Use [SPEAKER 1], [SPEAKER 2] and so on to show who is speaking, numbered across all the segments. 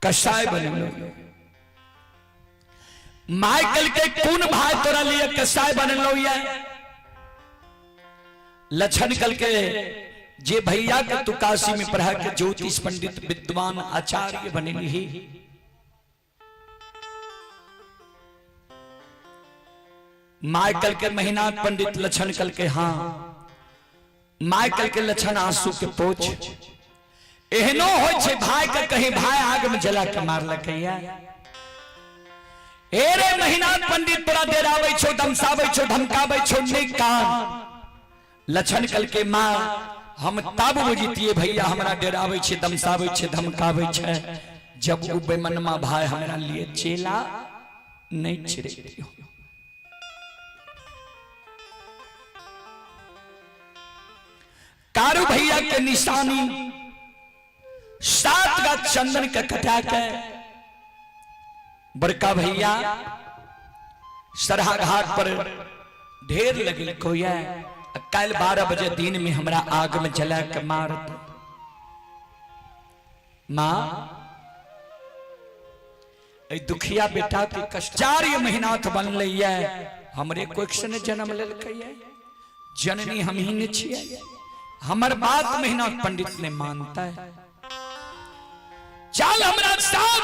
[SPEAKER 1] कसाय बनेलो। माइकल के कोन भाई तोरा लिए कसाय बनेलो ये? लक्षण कल के जे भैया के तू काशी में पढ़ा के ज्योतिष पंडित विद्वान आचार्य बनेली ही। माइकल के महीना पंडित लक्षण कल के हाँ। माइकल के लक्षण आंसू के पोछ। एहनो हो छे भाई के कहीं भाई आग में जला के मारलकैया। ए रे महीना पंडित तोरा डेराबै छौ, दमसाबै छौ, धमकाबै छौ, नहीं कान। लक्षण कल के माँ हम तब बुझतिए भैया हमरा डेराबै छे, दमसाबै छे, धमकाबै छे, जब उ बेमनमा भाई हमरा लिए चेला नहीं छिड़े। कारू भैया के निशानी 7 गाछ चंदन के कटा के बड़का भैया सरहा घाट पर ढेर लगल कोया। कल 12 बजे दिन में हमरा आग में जला के मारत। माँ ए दुखिया बेटा के कष्ट 4 महीना तो बनले ये हमरे कोख से ने जन्म लेलकै ये, जननी हम ही ने छियै, हमर बात महीना पंडित ने मानता है। चल हमरा साथ।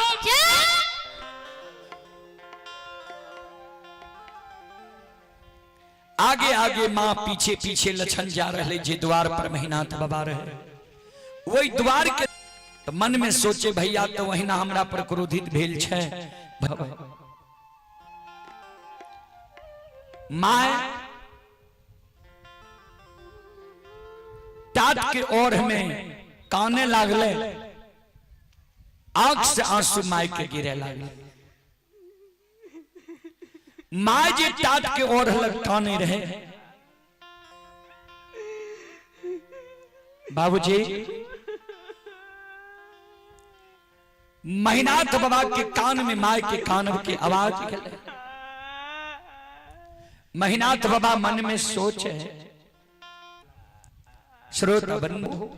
[SPEAKER 1] आगे आगे माँ पीछे पीछे लछन जा रहे जे द्वार पर महीनाथ बाबा रहे वही द्वार के। तो मन में सोचे भैया तो वही ना हमरा पर क्रोधित भेल छे। My tat के ओर में काने लागले, आंख से आंसू my के गिरे लागले। My जे टाट के ओर लग काने रहे। बाबूजी महिनाथ बाबा के कान में my के कान के आवाज गले। महिनाथ बाबा मन में सोच है। श्रोता बंधु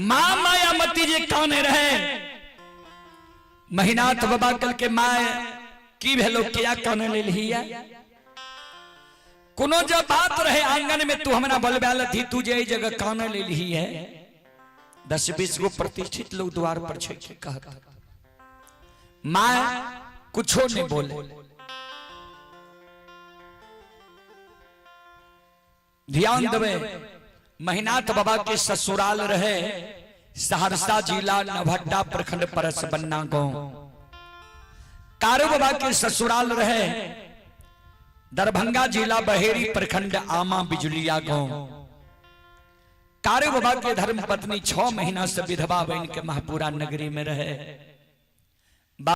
[SPEAKER 1] मां मायामती जी काने रहे। महिनाथ बाबा कल के my key भेलो, क्या काने ले लिया? कोनो जब बात रहे आंगन में तू हमरा बलबैल थी, तू जे जगह काने ले ली है। 10-20 गो प्रतिष्ठित लोग द्वार पर छे कहता। My कुछो नहीं बोले। ध्यान देवे, महिनाथ बाबा के ससुराल रहे सहरसा जिला नवहट्टा प्रखंड परसबन्ना गांव। कारू बाबा के ससुराल रहे दरभंगा जिला बहेरी प्रखंड आमा बिजुलिया गांव। कारू बाबा के धर्म पत्नी 6 महीना से विधवा बन के महपुरा नगरी में रहे।